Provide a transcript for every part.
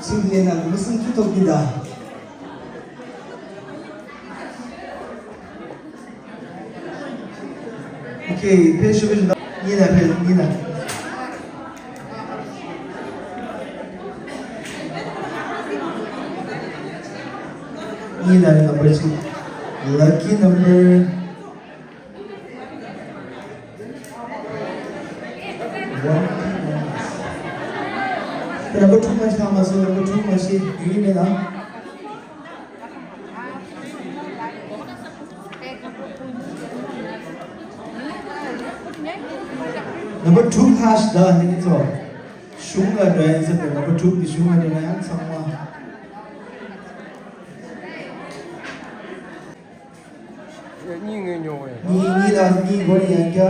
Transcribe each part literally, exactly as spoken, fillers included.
ཚིག་ལས་ན་མི་སུམ་ཅུ་ཐོབ་ཀྱི་ད། ཨོ་ཁེ། ཕེབས་བཞུགས་པའི་གཉིས་ལ་ཕེབས། གཉིས་ལ། གཉིས་ལ་ནམ་བར་གཅིག lucky number one. ད་ནམ་བར་དྲུག་མ་ཞིག་ལྷག་མ་སོང་། ནམ་བར་དྲུག་མ་ཞིག་ཡོད་མེད་ན། ནམ་བར་དྲུག་ལྷག་ཞིག་ད་ནི་ཚོ་གཞུང་ལ་འགྲོ་ཡིན་ཟེར་ཏེ། ནམ་བར་དྲུག་དེ་གཞུང་ལ་འགྲོ་ན་ཡང་ཚང་མ། གཉིས་ངས་ཉོ་བ་ཡིན། གཉིས། གཉིས་ལ་གཉིས་སྒོར་ཡང་བརྒྱ།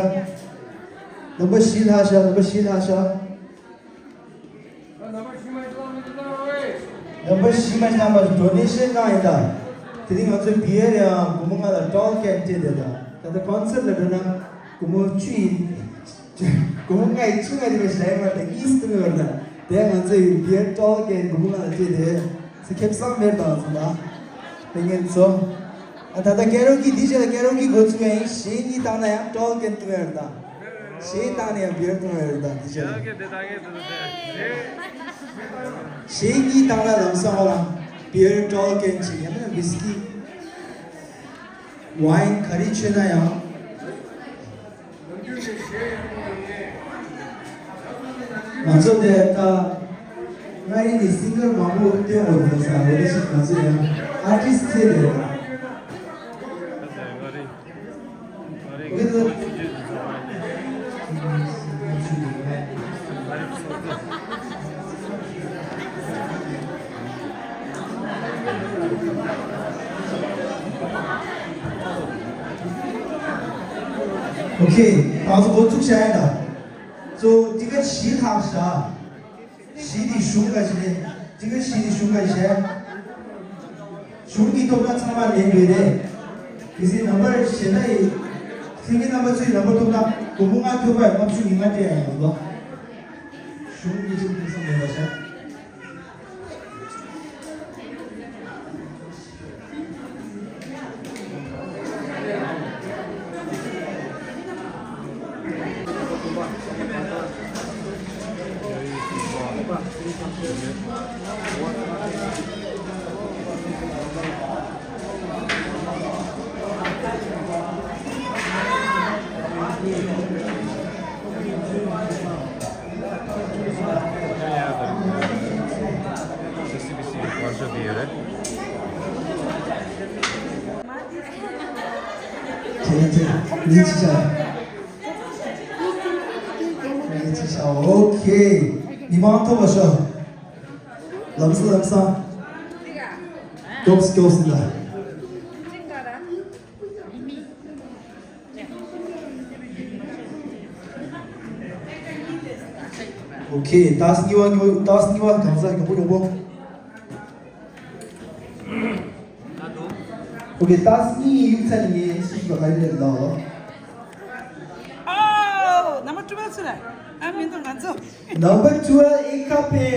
ནམ་བར་བཞི་ལྷག་ཤག་ནམ་བར་བཞི་ལྷག་ཤག་ནམ་བར་བཞི་མ་ཞིག་ལྷག་པ་donation་གནང་ཡིན་ད། དེ་རིང་ང་ཚོའི་བི་ཡར་ཡང་སྒོར་མོ་ལྔ་ལ་tall་can་སྤྲད་དེ་ད། ད་ལྟ་concert་ལ་འགྲོ་ན་སྒོར་མོ་བཅུ་ཡིན། སྒོར་མོ་ལྔ་ཡིན། བཅུ་ལྔ་རེད་པས། ཞལ་མ་དེ་གཉིས་སུ་བཏུང་བར་ད། དེ་ང་ཚོའི་བི་ཡར་tall་can་སྒོར་མོ་ལྔ་ལ་སྤྲད་དེ། སུ་ཁེབས་སང་མེར་དང་སུ་ལ། དེ་ངན་ཚོ། ཨ་ད་ལྟ་ཀེ་རོ་ཀི་འདི་བྱས་ལ་ཀེ་རོ་ཀི་འགོ་ཚུགས་ཡ་ཡིན། གཞས་གཉིས་བཏང་ན་ཡང་tall can་བཏུང་ཡ་རེད་ད། གཞས་བཏང་ན་ཡང་བི་ཡར་བཏུང་ཡ་རེད་ད། འདི་བྱས་ལ། གཞས་གཉིས་བཏང་ན་ལམ་སང་ཧོ་ལ་བི་ཡར་tall can་ཅིག་ཡང་ན་ཝིས་ཀི། ཝའིན་ག་རེ་མཆོད་ན་ཡང་། ང་ཚོ་དེ་ད་མངའ་རིས་ནས་སིང་གར་མང་པོ་བཏོན་འོང་དགོས་ས་རེད། ང་ཚོ་ཡང་ཨར་ཊིསི་ཚེ་རེད། ཨོ་ཁེ། ང་ཚོ་འགོ་ཚུགས་བྱ་ཡ་ད། གཙོ་བོ་ཊི་ཀེཊ་བཞི་ལྷག་བཞག་བཞི་དེ་གཞུང་ག་ཞིག་རེད། ཊི་ཀེཊ་བཞི་དེ་གཞུང་ག་ཞིག་རེད། གཞུང་གི་ཐོབ་ན་ཚང་མ་ལེན་དགོས་རེད། གལ་སྲིད་ནམ་བར་གཞན་དག་ཡི་མཁན་རྣམ་པ་ཚོའི་ནམ་བར་ཐོབ་ན་སྒོར་མོ་ལྔ་ཐོབ་པ་ལྔ་བཅུ་ཉིས་ལྔ་སྤྲད་ཡ་ཡིན་ལོ། གཞུང་གི་ཆེད་དུ་ཐོབ་ས་མེད་པ་བཞག་ཨོ་ཁེ། མི་མང་ཐོབ་པ་ཤོག་ལམ་སང་ལམ་སང་། སྐྱོབས་སྐྱོབས་ཟིན་ལ། ཨོ་ཁེ། ཏཱས་གཉིས་པ། ཏཱས་གཉིས་པ་གང་ཟག་ཡོང་པོ་ཡོང་པོ། ཨོ་ཁེ། ཏཱས་གཉིས་ཡིག་ཚད་ནི་སུ་ཞིག་ག་ཡིན་ལ། ཨོ། ནམ་བར་ཊུ་ཝེལ་སུ་རེད། ཨ་མི་འདུག་ང་ཚོ། ནམ་བར་ཊུ་ཝེལ་ཨེ་ཁ་ཕེ།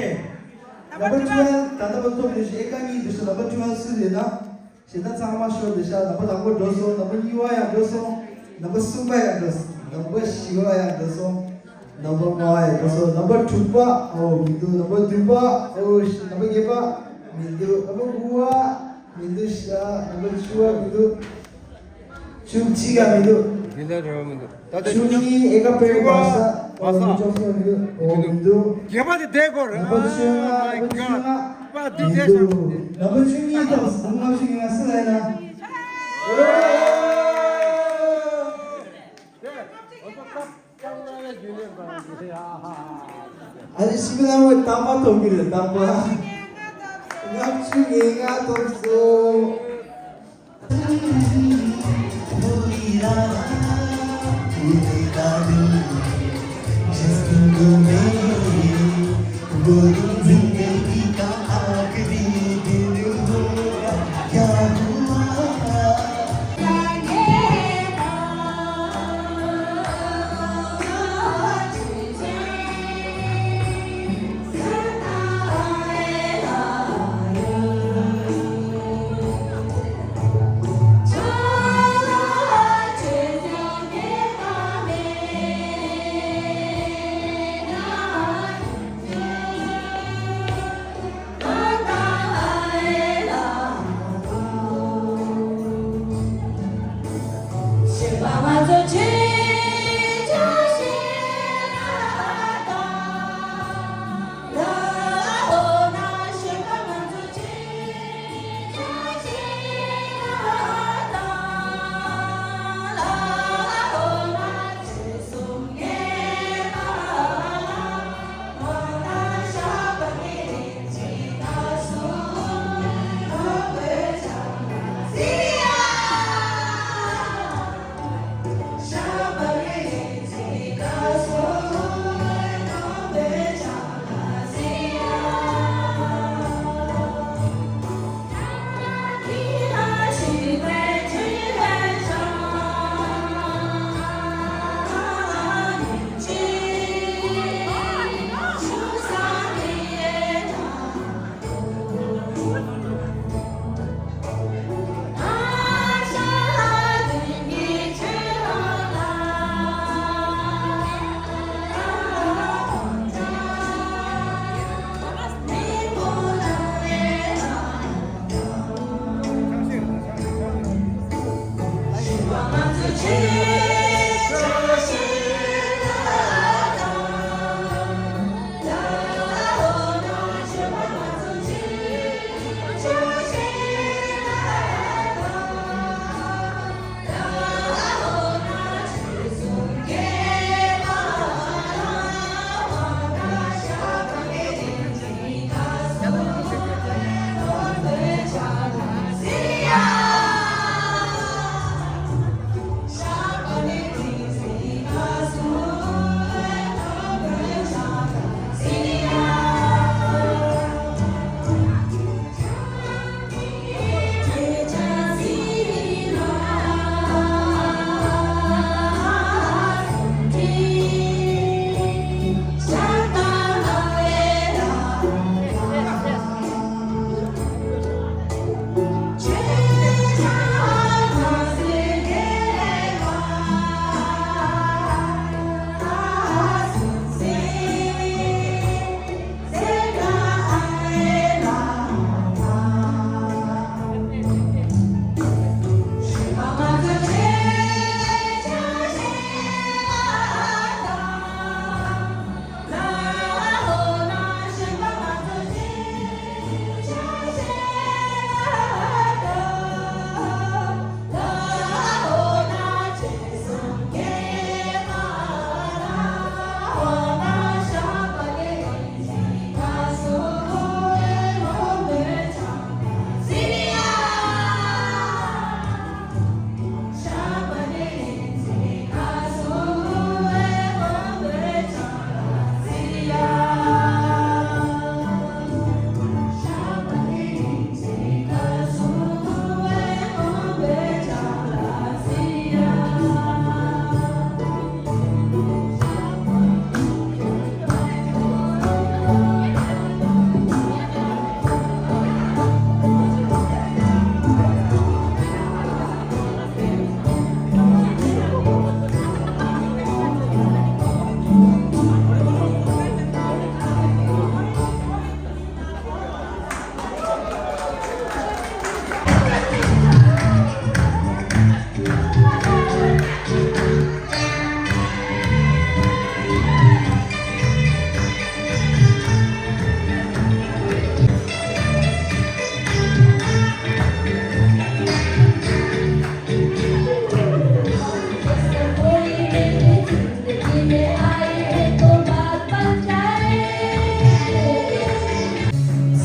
ནམ་བར་ཊུ་ཝེལ་ད་ལྟ་བར་ཐོབ་ནས་ཤི་ཨེ་ཁ་གཉིས་འདུག་ཤི། ནམ་བར་ཊུ་ཝེལ་སུ་རེད་ན། ཞེ་ད་ཚང་མ་ཤོར་འདི་ཤ། ནམ་བར་དང་པོ་འགྲོ་སོང་། ནམ་བར་གཉིས་པ་ཡང་འགྲོ་སོང་། ནམ་བར་གསུམ་པ་ཡང་འགྲོ་སོང་། ནམ་བར་བཞི་པ་ཡང་འགྲོ་སོང་། ནམ་བར་ལྔ་པ་ཡང་འགྲོ་སོང་། ནམ་བར་དྲུག་པ་ཨོ་མི་འདུག་ནམ་བར་བདུན་པ་ཨོ་ཤི་ནམ་བར་བརྒྱད་པ་མི་འདུག་ནམ་བར་དགུ་པ་མི་འདུག་ཤ། ནམ་བར་བཅུ་པ་མི་འདུག་བཅུ་གཅིག་ཡང་མི་འདུག་འདི་ལ་རེ་བ་མི་འདུག་ད་ལྟ་བཅུ་གཉིས་ཨེ་ཀ་པེ་བ་ས་ཨོ་མི་ཅོག་སོང་མི་འདུག་ཨོ་མི་འདུག་བརྒྱད་པ་དེ་བསྡད་དགོས་རེད། ནམ་བར་བཅོ་ལྔ། ནམ་བར་བཅོ་ལྔ། པ་འདི་མི་འདུག་ནམ་བར་བཅུ་གཉིས་ཐོབ་སོང་། ལྔ་བཅུ་ང་སུ་ལ་ཡིན་ན། ཨ་ནི་ཤི་མི་ལ་བའི་རྟག་པར་ཐོབ་ཀྱི་རེད། རྟག་པར། ལྔ་བཅུ་ང་ལྔ་ཐོབ་སོང་།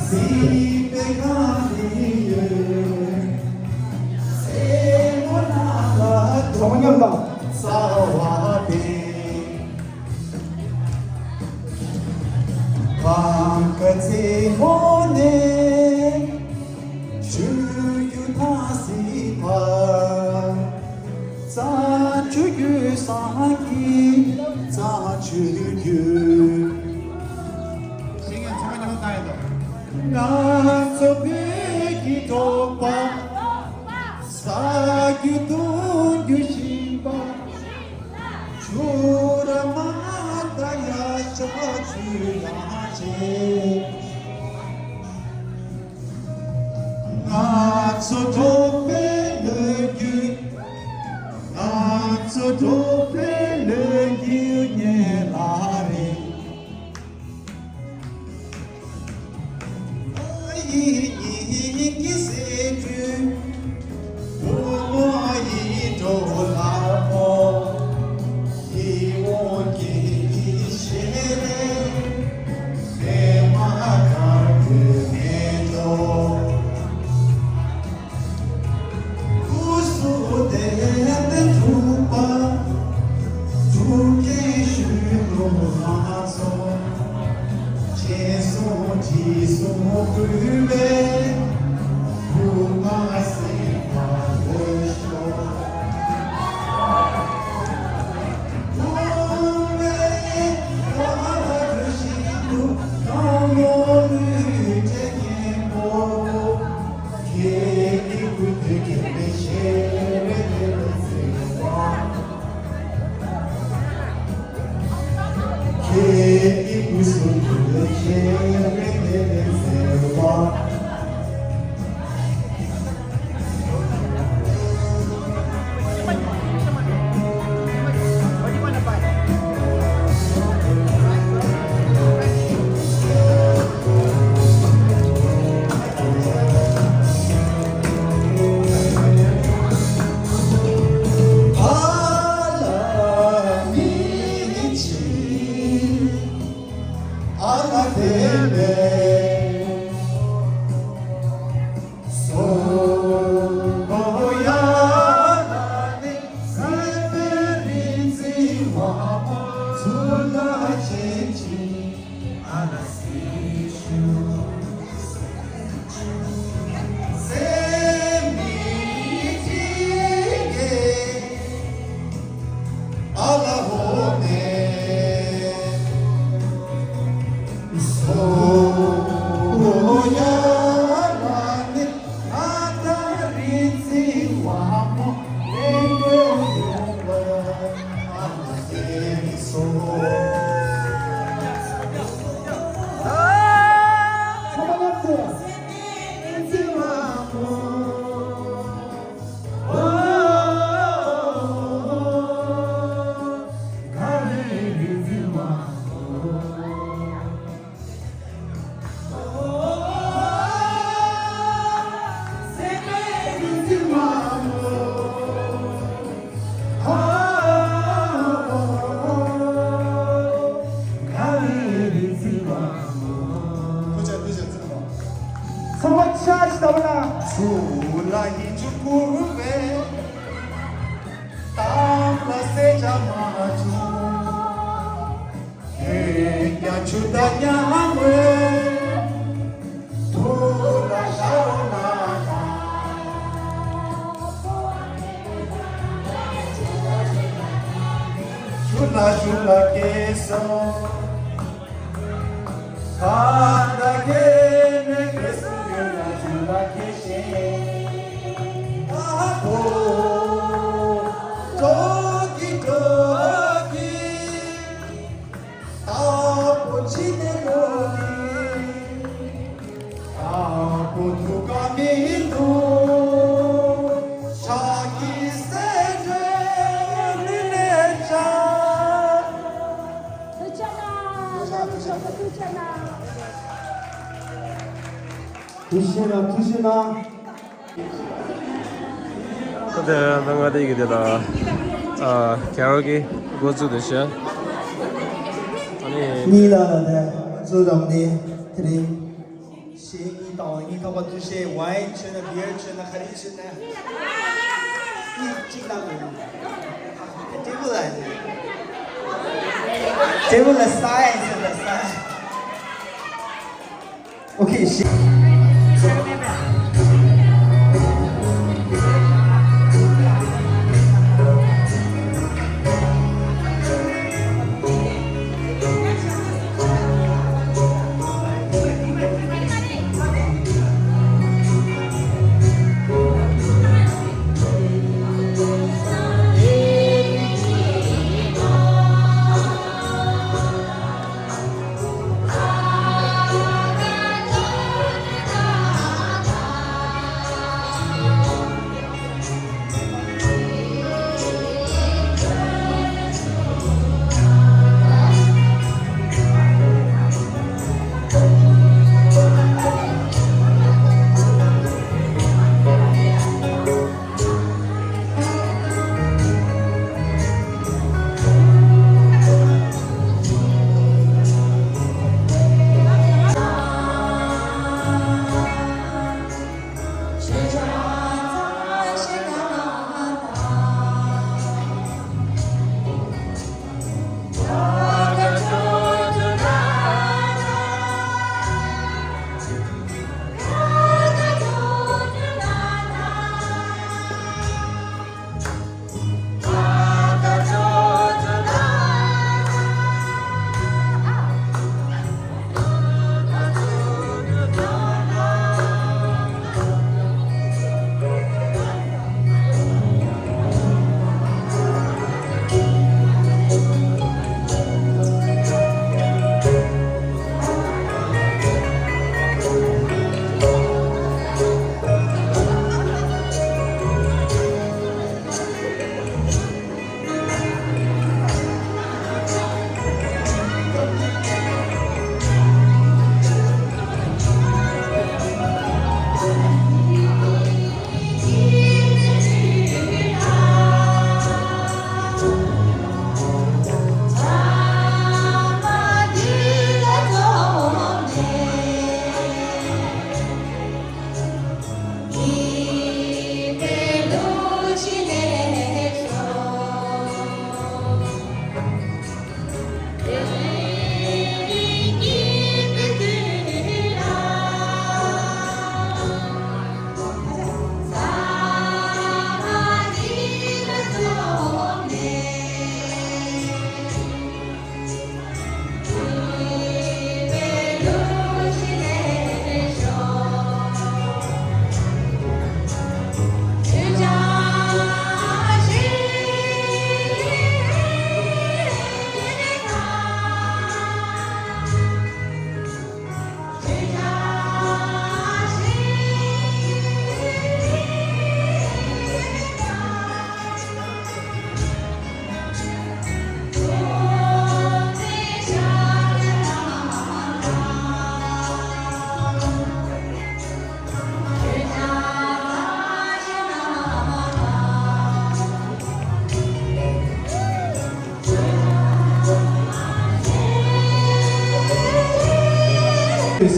སྲིད་པའི་གངས་རི་ཡོད། སེར་མོ་ནགས་ལ་ཚོགས་ཉམས་དང་། རྩ་བ་པའི་གངས་དཀར་རྩེ་མོ་ནས། ཆུ་རྒྱུན་ཐང་སྲིད་བར། རྩྭ་ཆུ་རྒྱུན་སངས་རྒྱས་རྩྭ་ཆུ་རྒྱུན། ང་ཚོ་བོད་ཀྱི་འབྲོག་པ། ཟ་རྒྱུ་འཐུང་རྒྱུ་ཞིང་པ། ཆུ་ར་མ་དང་ཡ་ཤ་ཆུ་ཡང་ཆེ། ང་ཚོ་འབྲོག་པའི་ལོ་རྒྱུས། ང་ཚོ་འབྲོག་པའི་ལོ་རྒྱུས་ཉེ་ལ་རེད། ཨ་ཡི་ཉི་གི་སེ་ཀུ། བུ་མོ་ཡི་འགྲོ་ལ་མོ། ཡི་འོང་གི་ཤེས་རེ། ཨེ་མ་གར་དུ་མེད་འགྲོ། སྐུ་གཟུགས་བདེ་ལྡན་གྲུབ་པ། ཐུགས་རྗེ་ཞུ་ལོ་ང་ཚོ། ཆེ་སོང་བྲིས་སོང་གུས་པས། བུ་མ་སེམས་པ་ལོས་ཤོག་ཚང་མ་ཆ་ཞིག་བལྟ་བ་ན། ཚུར་ལ་ཡིན་ཆུ་བུར་བས། གཏམ་ལ་གསལ་ཆ་མ་བྱུང་། ཁྱོད་ཀྱང་ཆུ་ཟླ་ཉམས་འོད། ཐུགས་ལ་ཤར་རོ་ན། ཆུ་ལ་ཆུ་ལ་སྐྱེས་སོང་། གང་ལ་སྐྱེས་ནས་སྐྱེས་སོང་། ཡུལ་ལ་ཆུ་ལ་སྐྱེས་ཤིང་། ཨ་ཕོ། འགྲོ་གི་འགྲོ་གི། ད་པོ་ཅི་ནས་འགྲོ་གི། ཨ་ཁུ་ཐུགས་ཀ་མི་འདུག་ཤག་གི་སེ་འབྲས་མི་ལས་ཆགས། ཐུགས་རྗེ་གནང་། ཐུགས་རྗེ་གནང་། ཐུགས་རྗེ་གནང་། ད་ལྟ་ང་དེ་གི་དེ་ལ་ཨ་ཁེ་རོ་གི་འགོ་བཙུགས་དེ་བྱས། ཨ་ནི་གཉིས་ལ་ལ་དེ་གཙོ་བདག་ནི་དེ་རིང་། ཞེས་གཉིས་བཏང་བ། གཉིས་ཐོག་པ་ཐུགས་ཤེས། ཝའིན་མཆོད་ན་བི་ཡར་མཆོད་ན་ག་རེ་མཆོད་ན། གཉིས་གཅིག་བཏང་དགོས། ཊེ་བལ་ལ། ཊེ་བལ་ལ་ས་ཡ་ཟེར་ལ་ས་ཡ། ཨོ་ཁེ། ཤེས། སེམས་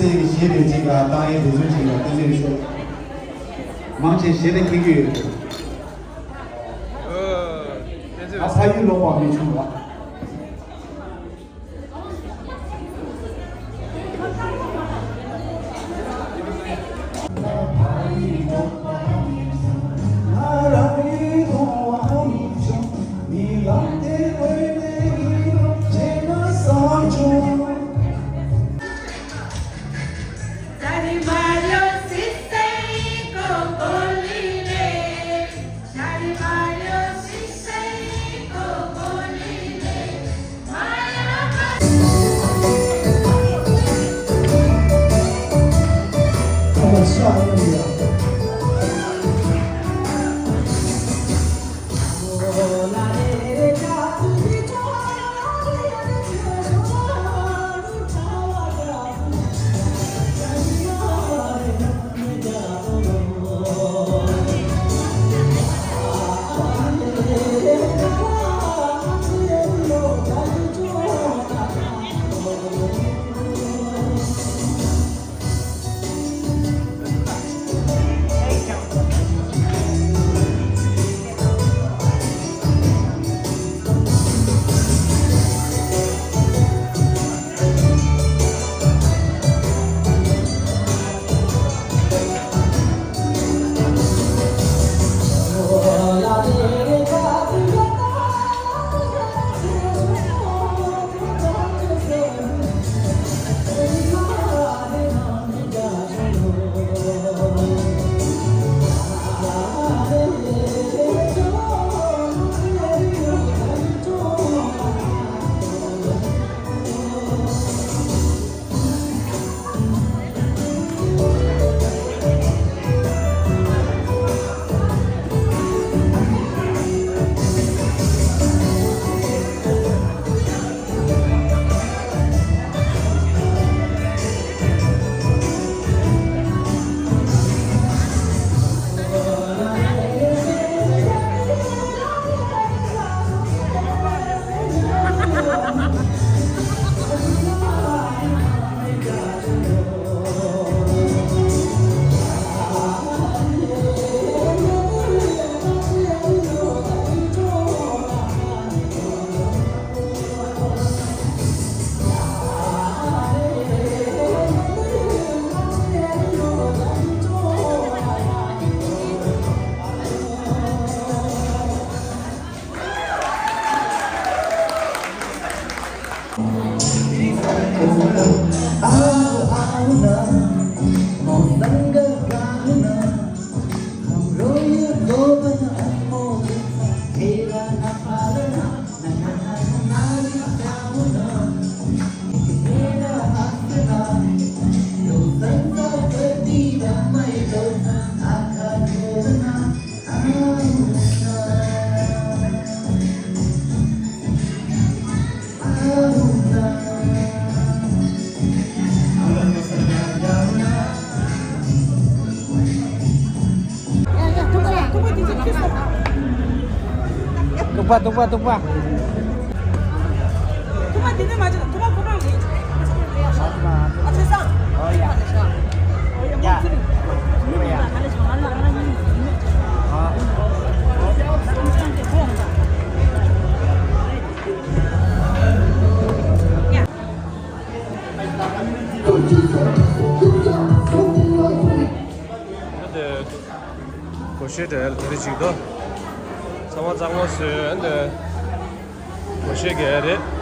ཀྱི་གཞས་དེ་གཅིག་ལ་བཏང་ཡས་དེ་ཚོ་གཅིག་ལ་བསྟན་འཛིན་ཤོག་མང་ཆེ་གཞས་དེ་མཁྱེན་གྱི་ཡོད་རེད། ཨ་ཕ་ཡུལ་ལོག་པ་མི་བྱུང་བ། ཐུག་པ་ཐུག་པ་ཐུག་པ། ཐུག་པ་འདི་ནས་མ་བྱེད། ཐུག་པ་ཁོ་རང་རེད། ཨ་ཚེ་སང་། ཨོ་ཡ། ཡ། སྒོར་གཞས་དེ་ལ་དེ་རིགས་ཅིག་འདུག་ཚང་མ་གཙང་མ་བཟོས་འདི། སྒོར་གཞས་གས་རེད།